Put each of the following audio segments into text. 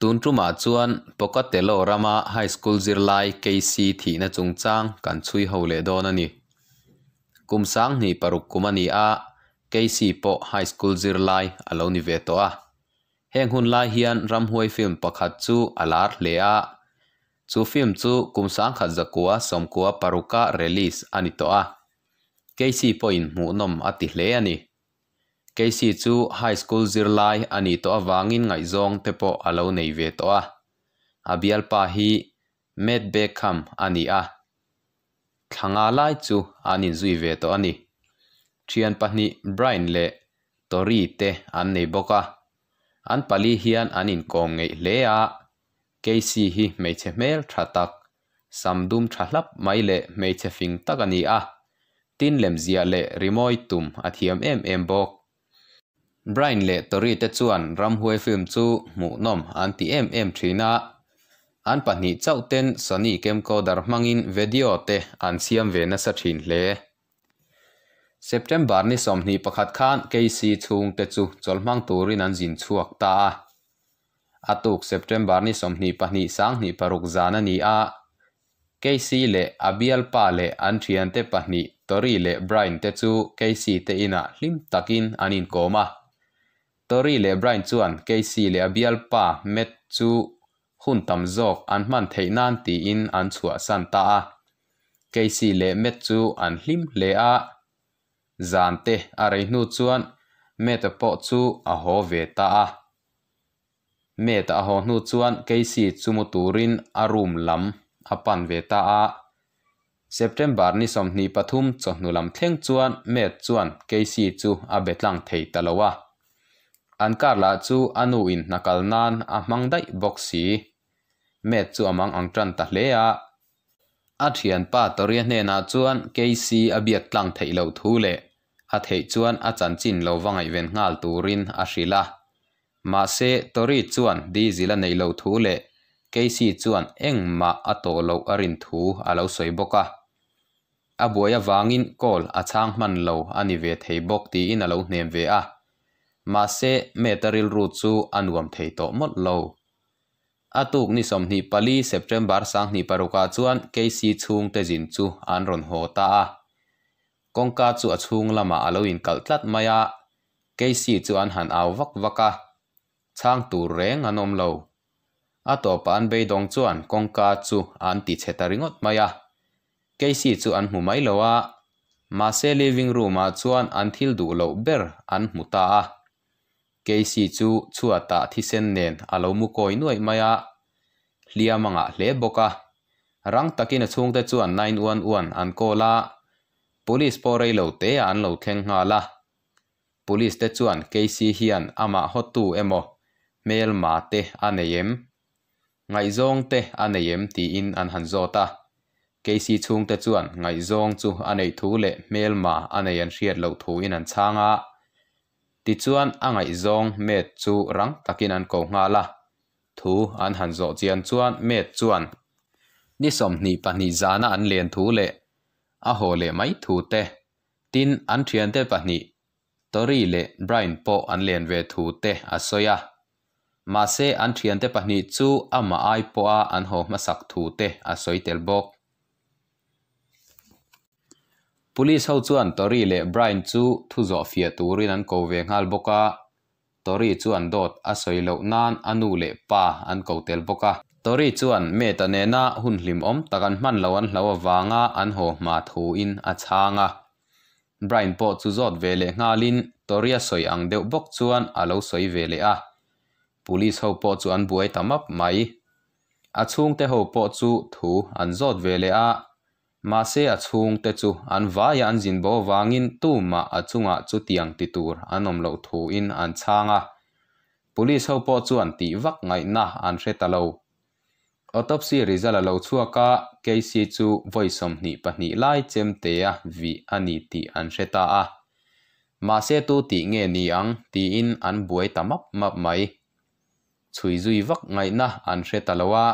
Tun tumah chuan Pocatello rama high school zirlai Casey thihna chungchang kan chhui ho leh dawn a ni. Kum 2006 kum a ni a, Casey pawh high school zirlai a lo ni ve tawh a. Heng hun lai hian ramhuai film pakhat chu a lar hle a. Chu film chu kum 1996-a release a ni tawh a. Casey pawhin hmuhnawm a ti hle a ni. Casey chu high school zirlai a nih tawh avangin ngaihzawng te pawh a lo nei ve tawh a. A bialpa hi Matt Beckham a ni a. Thla nga lai chu an inzui ve tawh a ni. Thian pahnih Brian leh Tori te an nei bawk a. An pali hian an inkawm ngeih hle a. Casey hi hmeichhe hmel tha tak, sam dum tha hlap mai leh hmeichhe fing tak a ni a. Tin lemziah leh rimawi tum a thiam em em bawk. Brian leh Tori te chuan ramhuai film chu hmuhnawm an ti em em thin a. An pahnih chauh ten Sony camcorder hmangin video te an siam ve nasa thin hle. September ni 21 khan Casey chhungte chu chawlhmang turin an zin chhuak ta a. A tuk September ni 22 2006 zan a ni a. Casey leh a bialpa leh an thiante pahnih Tori leh Brian te chu Casey te inah hlim takin an inkawm a. Tori leh Brian chuan Casey leh a bialpa Matt chu hun tam zawk an hman theih nan tiin an chhuahsan ta a. Casey leh Matt chu an hlim hle a. Zan te a rei hnu chuan Matt-a pawh chu a haw ve ta a. Matt a haw hnu chuan Casey chu mu turin a room lam a pan ve ta a. September ni 23 chawhnu lam thleng chuan Matt chuan Casey chu a be tlang thei ta lo a. An kar lah chu a nu in hna kal nan a hmang daih bawk si. Matt chu a mang ang tan ta hle a. A thianpa Tori a hnenah chuan Casey a biak tlang theih loh thu leh a theih chuan a chanchin lo va ngaihven nghal turin a hrilh a. Mahse Tori chuan diesel a neih loh thu leh Casey chuan engmah a tawh loh a rin thu a lo sawi bawk a. A buai avangin call a chhang hman lo a ni ve thei bawk tiin a lo hnem ve a. Mahse Matt-a rilru chu a nuam thei tawh mawlh lo. A tuk ni 24 September 2006-ah chuan Casey chhungte zin chu an rawn haw ta a. Kawngka chu a chhung lamah a lo inkalh tlat mai a. Casey chu an han au vak vak a. Chhang tur reng an awm lo. A tawpah an beidawng chuan kawngka chu an ti chhe ta ringawt mai a. Casey chu an hmu mai lo a. Mahse living room-ah chuan an thil duh loh ber an hmu ta a. Casey chu chhuatah thisen nen a lo mu kawi nuaih mai a. Hliam a ngah hle bawk a. Rang takin a chhungte chuan 911 an call a. Police pawh rei lo te ah an lo thleng nghal a. Police te chuan Casey hian amah hawtu emaw hmelma te a nei em? Ngaihzawng te a nei em tiin an han zawt a. Casey chhungte chuan ngaihzawng chu a neih thu leh hmelma a nei an hriat loh thuin an chhang a. Tichuan a ngaihzawng Matt chu rang takin an ko nghal a. Thu an han zawh chian chuan Matt chuan ni 22 zana an len thu leh a haw leh mai thu te. Tin an thiante pahnih Tori leh Brian pawh an len ve thu te a sawi a. Mahse an thiante pahnih chu amah ai pawha an haw hmasak thu te a sawi tel bawk. Police ho chuan Tori leh Brian chu thu zawh fiah turin an ko ve nghal bawk a. Tori chuan dawt a sawi loh nan a nu leh pa an ko tel bawk a. Tori chuan Matt-a nena hun hlimawm tak an hman lo an hlo avanga an haw hma thuin a chhang a. Brian pawh chu zawt ve leh nghalin Tori a sawi ang deuh bawk chuan a lo sawi ve leh a. Police ho pawh chu an buai ta map mai. A chhungte ho pawh chu thu an zawt ve leh a. Mahse a chhungte chu an vaia an zin bo avangin tumah a chungah chu tiang ti tur an awm loh thuin an chhang a. Police ho pawh chuan tih vak ngaihna an hre ta lo. Autopsy result a lo chhuak a, Casey chu vawi 22 lai chemtea vih a ni tih an hre ta a. Mahse tu tih nge ni ang tiin an buai ta map map mai. Chhui zui vak ngaihna an hre ta lo a.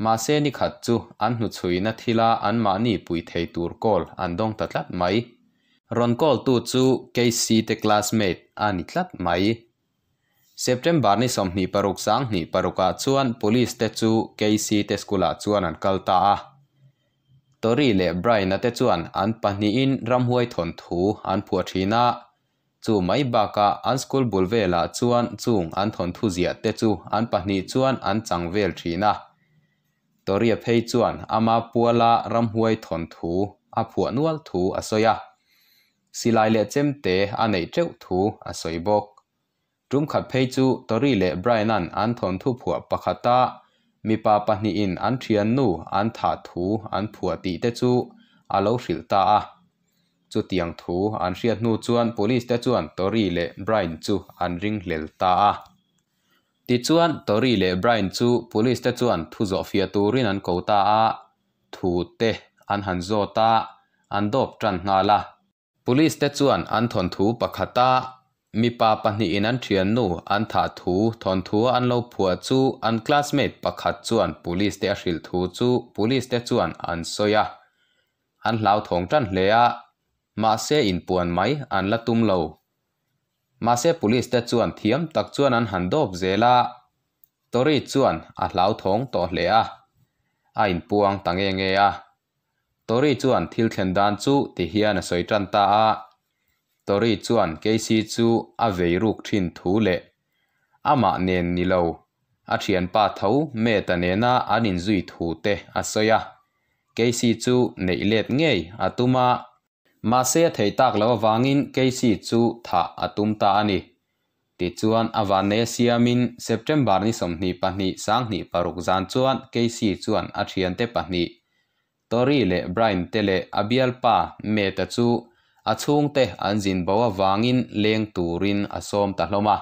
Mahse ni khat chu an hnu chhuina thila an mahni pui thei tur call an dawng ta tlat mai. Rawn call tu chu Casey te classmate a ni tlat mai. September ni 26 2006 ah chuan police te chu Casey te school ah chuan an kal ta a. Tori leh Brian-a te chuan an pahnihin ramhuai thawnthu an phuah thin a, chu mai bakah an school bul velah chuan chung an thawnthu ziah te chu an pahnih chuan an chang vel thin a. Tori-a phei chuan ama puala ramhuai thawnthu a phuah nual thu a sawi a, silai leh chemte a neih teuh thu a sawi bawk. Tum khat phei chu Tori leh Brian-a'n an thawnthu phuah pakhata mipa pahnihin an thiannu an thah thu an phuah tih te chu a lo hrilh ta a. Chutiang thu an hriat hnu chuan police te chuan Tori leh Brian chu an ringhlel ta a. Tichuan Tori leh Brian chu police te chuan thu zawhfiah turin an ko ta a, thu te an han zawt a, an dawp tan nghal a. Police te chuan an thawnthu pakhata mipa pahnihin an thiannu an thah thu thawnthua an lo phuah chu an classmate pakhat chuan police te a hrilh thu chu police te chuan an sawi a. An hlauthawng tan hle a, mahse inpuan mai an la tum lo. Mahse police te chuan thiam tak chuan an han dawp zel a, Tori chuan a hlauthawng tawh hle a, a inpuang ta nge nge a. Tori chuan thil thlen dan chu ti hian a sawi tan ta a. Tori chuan Casey chu a vei ruk thin thu leh amah nen ni lo, a thianpa tho Matt-a nena an inzui thu te a sawi a. Casey chu neih let ngei a tum a. Mahse a theih tak loh avangin Casey chu thah a tum ta a ni. Tichuan a vannei a siamin September ni 22 2006 zan chuan Casey chuan a thiante pahnih Tori leh Brian te leh a bialpa Matt-a chu a chhungte an zin bo avangin leng turin a sawm ta hlawm a.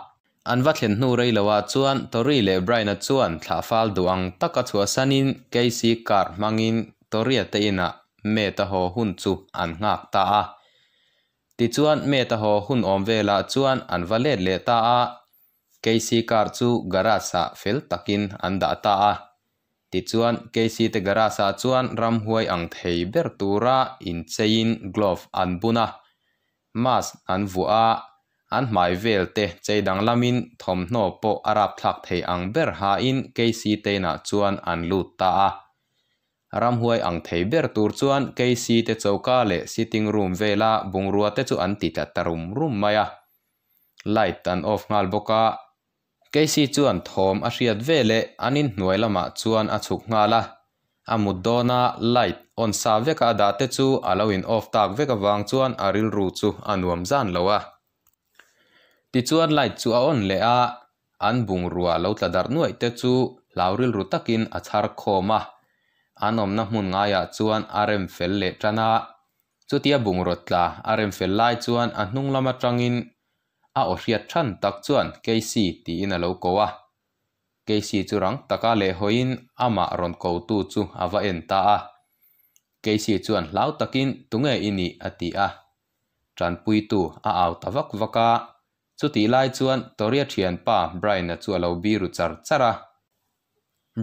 An va thlen hnu rei loah chuan Tori leh Brian-a chuan thlahfal duh ang taka chhuahsanin Casey car hmangin Tori-a te inah Matt-a haw hun chu an nghak ta a. Tichuan Matt-a haw hun awm velah chuan an va let leh ta a, Casey car chu garage-ah fel takin an dah ta a. Tichuan Casey te garage-ah chuan ramhuai ang thei ber tura incheiin glove an bun a, mask an vuah a, an hmai vel te chei danglamin thawmhnaw pawh a rapthlak thei ang ber hain Casey te inah chuan an lut ta a. Ramhuai ang thei ber tur chuan Casey te choka leh sitting room vela bungrua te chu an ti tla ta rum rum mai a. Light an off nghal bawk a. Casey chuan thawm a hriat veleh an inhnuai lamah chuan a chhuk nghal a. A mut dawna light on sa veka a dah te chu a lo in off tak vek avang chuan a rilru chu a nuam zan lo a. Tichuan light chu a on leh a, an bungrua lo tla darh nuaih te chu hlau rilru takin a chhar khawm a. An awmna hmun ngaiah chuan a rem fel leh tan a. Chutia bungraw tla a rem fel lai chuan a hnung lam atangin a aw hriat than tak chuan Casey tiin a lo ko a. Casey chu rang taka lehhawiin amah rawn kotu chu a va en ta a. Casey chuan hlau takin tunge i nih a ti a. Tanpuitu a au ta vak vak a. Chutih lai chuan Tori-a thianpa Brian-a chu a lo biru char char a.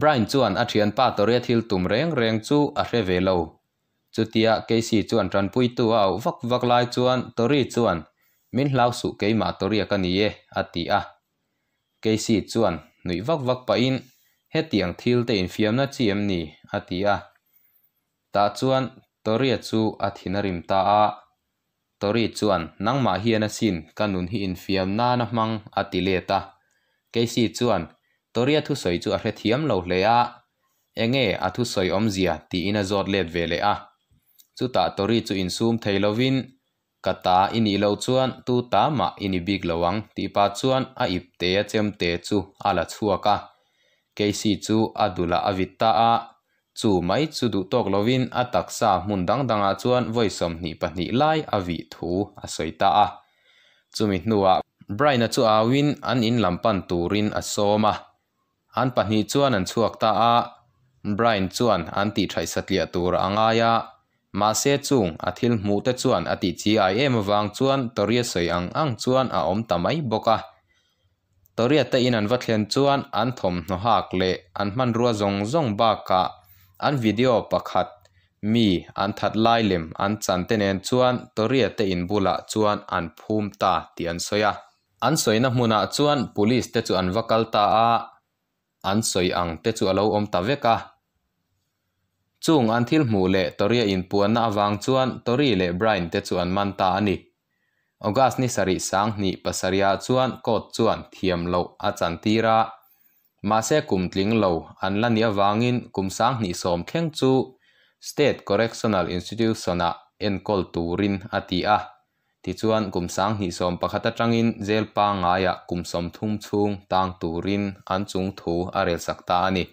Brian chuan a thianpa Tori-a thil tum reng reng chu a hre ve lo. Chutia Casey chuan tanpuitu a auh vak vak lai chuan Tori chuan, Min hlau suh keimah Tori-a ka ni e, a ti a. Casey chuan nuih vak vak pahin, Hetiang thil te infiamna chi em ni? a ti a. Tah chuan Tori-a chu a thin a rim ta a. Tori chuan, Nangmah hian asin ka nun hi infiam nana hmang, a ti let a. Casey chuan Tori-a thusawi chu a hrethiam lo hle a, Enge a thusawi awmzia? tiin a zawt let ve leh a. Chutah Tori chu insum thei lovin, Ka ta i nih loh chuan tu ta mah i ni bik lo ang, tih pah chuan a ipte a chemte chu a la chhuak a. Casey chu a dulah a vit ta a, chu mai chu duh tawk lovin a taksa hmun dang dangah chuan vawi 22 lai a vih thu a sawi ta a. Chumi hnuah Brian-a chu auin an in lam pan turin a sawm a. An pahnih chuan an chhuak ta a, Brian chuan an tih thaih satliah tur a ngai a, mahse chung a thil hmuh te chuan a tih chi ai em avang chuan Tori-a sawi ang ang chuan a awm ta mai bawk a. Tori-a te in an va thlen chuan an thawmhnaw hak leh an hmanrua zawng zawng bakah an video pakhat mi an that lai lem an chan te nen chuan Tori-a te in bulah chuan an phum ta tih an sawi a. An sawina hmunah chuan police te chu an va kal ta a, an sawi ang te chu a lo awm ta vek a. Chung an thil hmuh leh Tori a inpuanna avang chuan Tori leh Brian te chu an man ta a ni. August ni sarih 2007ah chuan court chuan thiam loh a chantir a, mahse kum tling lo an la nih avangin kum 2010 thleng chu State Correctional Institution-ah enkawl turin a ti a. Tichuan kum 2011 atangin jail pangngaiah kum 30 chhung tang turin an chung thu a relsak ta a ni.